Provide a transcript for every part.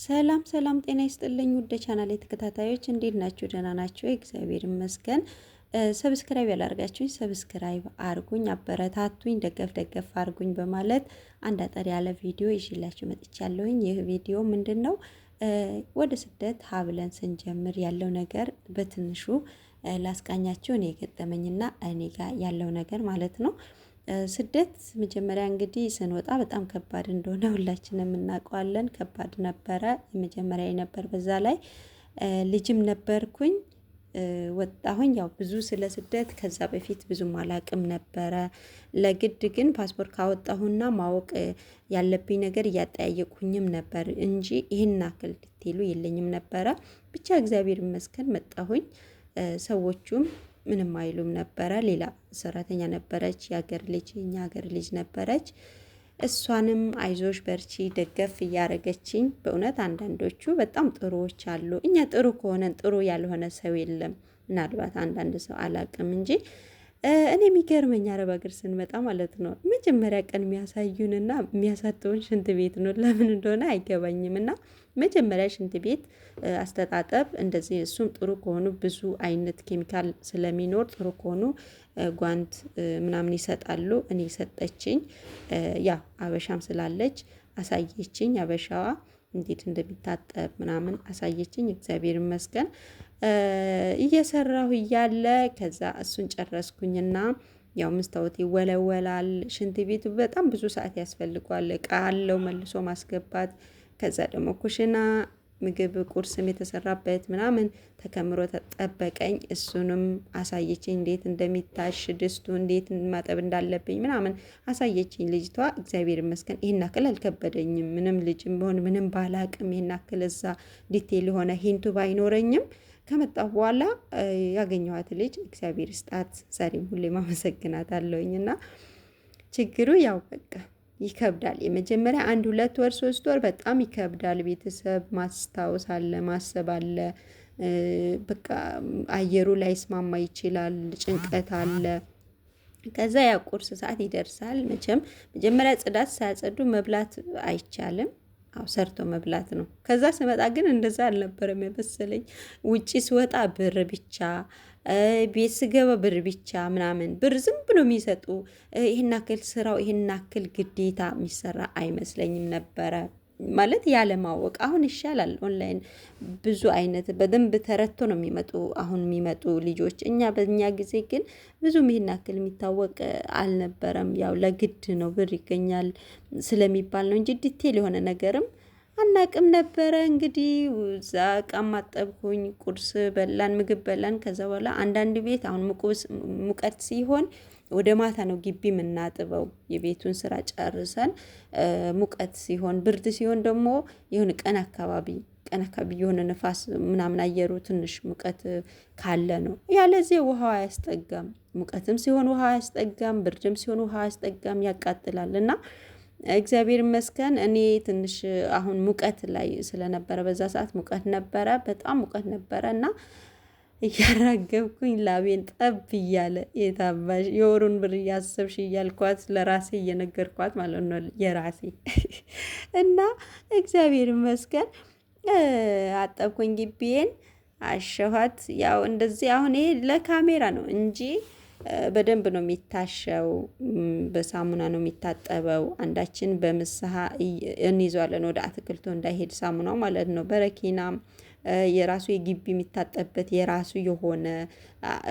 ሰላም ሰላም፣ ጤና ይስጥልኝ ውድ ቻናል ተከታታዮች እንዴት ናችሁ? ደህና ናችሁ? እግዚአብሔር ይመስገን። Subscribe ያላርጋችሁኝ subscribe አርጉኝ፣ አበረታቱኝ፣ ደገፍ ደገፍ አርጉኝ በማለት አንድ አጠር ያለ ቪዲዮ ይዤላችሁ መጥቻለሁኝ። ይህ ቪዲዮ ምንድን ነው? ወደ ስደት ሀብለን ስንጀምር ያለው ነገር በትንሹ ላስቃኛችሁ፣ እኔ የገጠመኝና እኔ ጋር ያለው ነገር ማለት ነው። ስደት መጀመሪያ እንግዲህ ስንወጣ በጣም ከባድ እንደሆነ ሁላችንም እናውቀዋለን። ከባድ ነበረ። የመጀመሪያ ነበር። በዛ ላይ ልጅም ነበርኩኝ። ወጣሁኝ። ያው ብዙ ስለ ስደት ከዛ በፊት ብዙም አላቅም ነበረ። ለግድ ግን ፓስፖርት ካወጣሁና ማወቅ ያለብኝ ነገር እያጠያየቅኩኝም ነበር እንጂ ይህን ያክል detail ኡ የለኝም ነበረ። ብቻ እግዚአብሔር ይመስገን መጣሁኝ። ሰዎቹም ምንም አይሉም ነበረ። ሌላ ሰራተኛ ነበረች፣ የሀገር ልጅ፣ የኛ ሀገር ልጅ ነበረች። እሷንም አይዞሽ በርቺ ደገፍ እያረገችኝ። በእውነት አንዳንዶቹ በጣም ጥሩዎች አሉ። እኛ ጥሩ ከሆነን ጥሩ ያልሆነ ሰው የለም። ምናልባት አንዳንድ ሰው አላቅም እንጂ እኔ የሚገርመኝ አረብ ሀገር ስንመጣ ማለት ነው መጀመሪያ ቀን የሚያሳዩንና የሚያሳጥቡን ሽንት ቤት ነው። ለምን እንደሆነ አይገባኝም። እና መጀመሪያ ሽንት ቤት አስተጣጠብ እንደዚህ፣ እሱም ጥሩ ከሆኑ ብዙ አይነት ኬሚካል ስለሚኖር ጥሩ ከሆኑ ጓንት ምናምን ይሰጣሉ። እኔ ሰጠችኝ፣ ያ አበሻም ስላለች አሳየችኝ። አበሻዋ እንዴት እንደሚታጠብ ምናምን አሳየችኝ። እግዚአብሔር ይመስገን። እየሰራሁ እያለ ከዛ እሱን ጨረስኩኝና ያው መስታወት ይወለወላል። ሽንት ቤቱ በጣም ብዙ ሰዓት ያስፈልገዋል። እቃ አለው መልሶ ማስገባት። ከዛ ደግሞ ኩሽና ምግብ ቁርስም የተሰራበት ምናምን ተከምሮ ተጠበቀኝ። እሱንም አሳየችኝ እንዴት እንደሚታሽ፣ ድስቱ እንዴት ማጠብ እንዳለብኝ ምናምን አሳየችኝ ልጅቷ። እግዚአብሔር ይመስገን ይህን ያክል አልከበደኝም። ምንም ልጅም ቢሆን ምንም ባላቅም ይህን ያክል እዛ detail የሆነ hint ኡ ባይኖረኝም ከመጣሁ በኋላ ያገኘኋት ልጅ እግዚአብሔር ይስጣት፣ ዛሬም ሁሌም አመሰግናታለሁኝ። እና ችግሩ ያው በቃ ይከብዳል። የመጀመሪያ 1 2 ወር 3 ወር በጣም ይከብዳል። ቤተሰብ ማስታወስ አለ፣ ማሰብ አለ። በቃ አየሩ ላይስማማ ይችላል፣ ጭንቀት አለ። ከዛ ያ ቁርስ ሰዓት ይደርሳል። መቼም መጀመሪያ ጽዳት ሳያጸዱ መብላት አይቻልም። አው ሰርቶ መብላት ነው። ከዛ ስመጣ ግን እንደዛ አልነበረም የመሰለኝ። ውጪ ስወጣ ብር ብቻ፣ ቤት ስገባ ብር ብቻ ምናምን፣ ብር ዝም ብሎ የሚሰጡ፣ ይህን ያክል ስራው ይህን ያክል ግዴታ የሚሰራ አይመስለኝም ነበረ። ማለት ያለማወቅ። አሁን ይሻላል። ኦንላይን ብዙ አይነት በደንብ ተረድቶ ነው የሚመጡ አሁን የሚመጡ ልጆች። እኛ በእኛ ጊዜ ግን ብዙም ይህን ያክል የሚታወቅ አልነበረም። ያው ለግድ ነው ብር ይገኛል ስለሚባል ነው እንጂ detail የሆነ ነገርም አናቅም ነበረ። እንግዲህ እዛ እቃ አጠብኩኝ፣ ቁርስ በላን፣ ምግብ በላን። ከዛ በኋላ አንዳንድ ቤት አሁን ሙቀት ሲሆን ወደ ማታ ነው ግቢ የምናጥበው፣ የቤቱን ስራ ጨርሰን ሙቀት ሲሆን፣ ብርድ ሲሆን ደግሞ የሆነ ቀን አካባቢ ቀን አካባቢ የሆነ ንፋስ ምናምን አየሩ ትንሽ ሙቀት ካለ ነው። ያለዚህ ውሃው አያስጠጋም። ሙቀትም ሲሆን ውሃ አያስጠጋም፣ ብርድም ሲሆን ውሃ አያስጠጋም፣ ያቃጥላል። እና እግዚአብሔር ይመስገን እኔ ትንሽ አሁን ሙቀት ላይ ስለነበረ በዛ ሰዓት ሙቀት ነበረ፣ በጣም ሙቀት ነበረ እና እያራገብኩኝ ላቤን ጠብ እያለ የታባሽ የወሩን ብር እያሰብሽ እያልኳት ለራሴ እየነገርኳት ማለት ነው የራሴ። እና እግዚአብሔር ይመስገን አጠብኩኝ፣ ግቢዬን አሸኋት። ያው እንደዚህ አሁን ይሄ ለካሜራ ነው እንጂ በደንብ ነው የሚታሸው። በሳሙና ነው የሚታጠበው። አንዳችን በምስሐ እንይዘዋለን ወደ አትክልቱ እንዳይሄድ ሳሙናው ማለት ነው። በረኪና የራሱ የግቢ የሚታጠብበት የራሱ የሆነ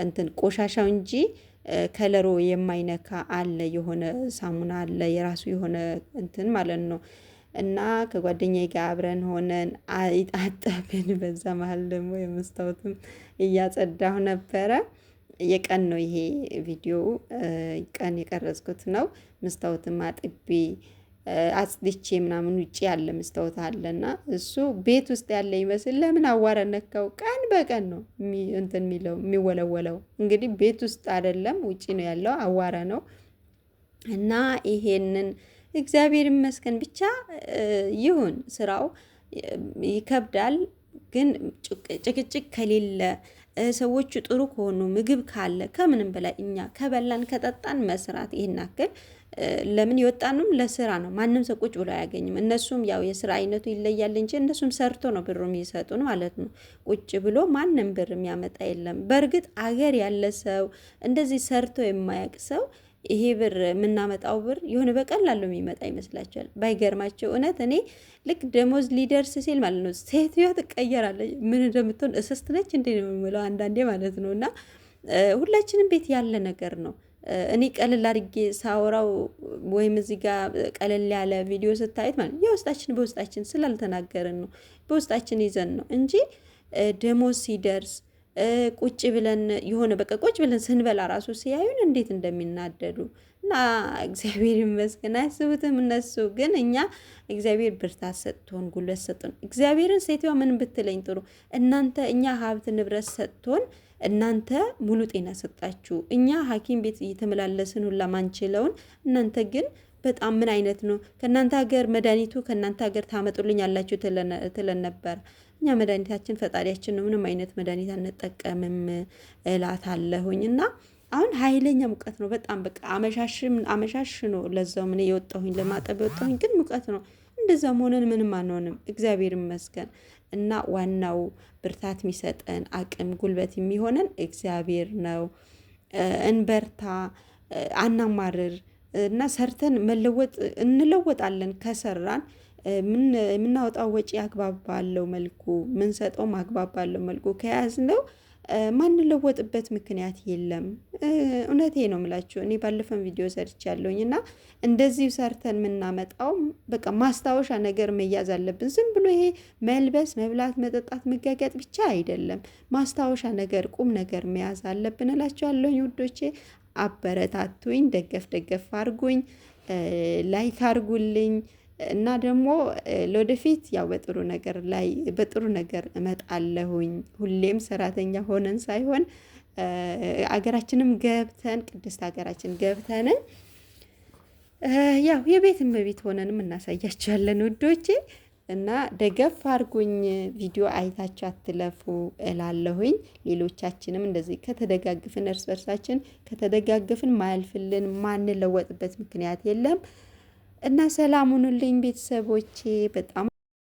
እንትን ቆሻሻው እንጂ ከለሮ የማይነካ አለ፣ የሆነ ሳሙና አለ የራሱ የሆነ እንትን ማለት ነው። እና ከጓደኛዬ ጋር አብረን ሆነን አጠብን። በዛ መሀል ደግሞ የመስታወትም እያጸዳሁ ነበረ። የቀን ነው ይሄ ቪዲዮ፣ ቀን የቀረጽኩት ነው። መስታወትም አጥቤ አጽድቼ ምናምን ውጪ ያለ መስታወት አለና እሱ ቤት ውስጥ ያለ ይመስል ለምን አዋራ ነካው? ቀን በቀን ነው እንትን የሚለው የሚወለወለው። እንግዲህ ቤት ውስጥ አይደለም ውጪ ነው ያለው፣ አዋራ ነው። እና ይሄንን እግዚአብሔር ይመስገን ብቻ ይሁን፣ ስራው ይከብዳል፣ ግን ጭቅጭቅ ከሌለ፣ ሰዎቹ ጥሩ ከሆኑ፣ ምግብ ካለ፣ ከምንም በላይ እኛ ከበላን ከጠጣን መስራት ይሄን ያክል ለምን የወጣንም ለስራ ነው። ማንም ሰው ቁጭ ብሎ አያገኝም። እነሱም ያው የስራ አይነቱ ይለያል እንጂ እነሱም ሰርቶ ነው ብሩ የሚሰጡን ማለት ነው። ቁጭ ብሎ ማንም ብር የሚያመጣ የለም። በእርግጥ አገር ያለ ሰው እንደዚህ ሰርቶ የማያውቅ ሰው ይሄ ብር የምናመጣው ብር የሆነ በቀላሉ የሚመጣ ይመስላቸዋል። ባይገርማቸው እውነት እኔ ልክ ደሞዝ ሊደርስ ሲል ማለት ነው ሴትዮዋ ትቀየራለች። ምን እንደምትሆን እስስት ነች እንዴ ነው የምለው አንዳንዴ ማለት ነው። እና ሁላችንም ቤት ያለ ነገር ነው። እኔ ቀለል አድርጌ ሳወራው ወይም እዚህ ጋር ቀለል ያለ ቪዲዮ ስታዩት ማለት የውስጣችን በውስጣችን ስላልተናገርን ነው፣ በውስጣችን ይዘን ነው እንጂ ደሞዝ ሲደርስ ቁጭ ብለን የሆነ በቃ ቁጭ ብለን ስንበላ ራሱ ሲያዩን እንዴት እንደሚናደዱ እና እግዚአብሔር ይመስገን አያስቡትም እነሱ። ግን እኛ እግዚአብሔር ብርታት ሰጥቶን ጉልበት ሰጥቶን እግዚአብሔርን ሴትዋ ምን ብትለኝ ጥሩ እናንተ እኛ ሀብት ንብረት ሰጥቶን እናንተ ሙሉ ጤና ሰጣችሁ። እኛ ሐኪም ቤት እየተመላለስን ሁላ ማንችለውን እናንተ ግን በጣም ምን አይነት ነው? ከእናንተ ሀገር መድኃኒቱ ከእናንተ ሀገር ታመጡልኝ ያላችሁ ትለን ነበር። እኛ መድኃኒታችን ፈጣሪያችን ነው፣ ምንም አይነት መድኃኒት አንጠቀምም እላታለሁኝ። እና አሁን ኃይለኛ ሙቀት ነው በጣም በቃ አመሻሽም አመሻሽ ነው። ለዛውም እኔ የወጣሁኝ ለማጠብ የወጣሁኝ ግን ሙቀት ነው። እንደዛም ሆነን ምንም አንሆንም፣ እግዚአብሔር ይመስገን። እና ዋናው ብርታት የሚሰጠን አቅም ጉልበት የሚሆነን እግዚአብሔር ነው። እንበርታ፣ አናማርር እና ሰርተን መለወጥ እንለወጣለን። ከሰራን የምናወጣው ወጪ አግባብ ባለው መልኩ ምንሰጠውም አግባብ ባለው መልኩ ከያዝነው ማንለወጥበት ምክንያት የለም። እውነቴ ነው የምላችሁ። እኔ ባለፈን ቪዲዮ ሰርቻለሁኝ እና እንደዚሁ ሰርተን የምናመጣው በቃ ማስታወሻ ነገር መያዝ አለብን። ዝም ብሎ ይሄ መልበስ፣ መብላት፣ መጠጣት፣ መጋገጥ ብቻ አይደለም። ማስታወሻ ነገር፣ ቁም ነገር መያዝ አለብን እላችኋለሁኝ ውዶቼ። አበረታቱኝ፣ ደገፍ ደገፍ አርጉኝ፣ like አርጉልኝ። እና ደግሞ ለወደፊት ያው በጥሩ ነገር ላይ በጥሩ ነገር እመጣለሁኝ። ሁሌም ሰራተኛ ሆነን ሳይሆን አገራችንም ገብተን ቅድስት ሀገራችን ገብተንም ያው የቤት እመቤት ሆነንም እናሳያችኋለን ውዶቼ። እና ደገፍ አድርጉኝ፣ ቪዲዮ አይታችሁ አትለፉ እላለሁኝ። ሌሎቻችንም እንደዚህ ከተደጋግፍን እርስ በርሳችን ከተደጋግፍን ማያልፍልን ማንለወጥበት ምክንያት የለም። እና ሰላም ሁኑልኝ ቤተሰቦቼ በጣም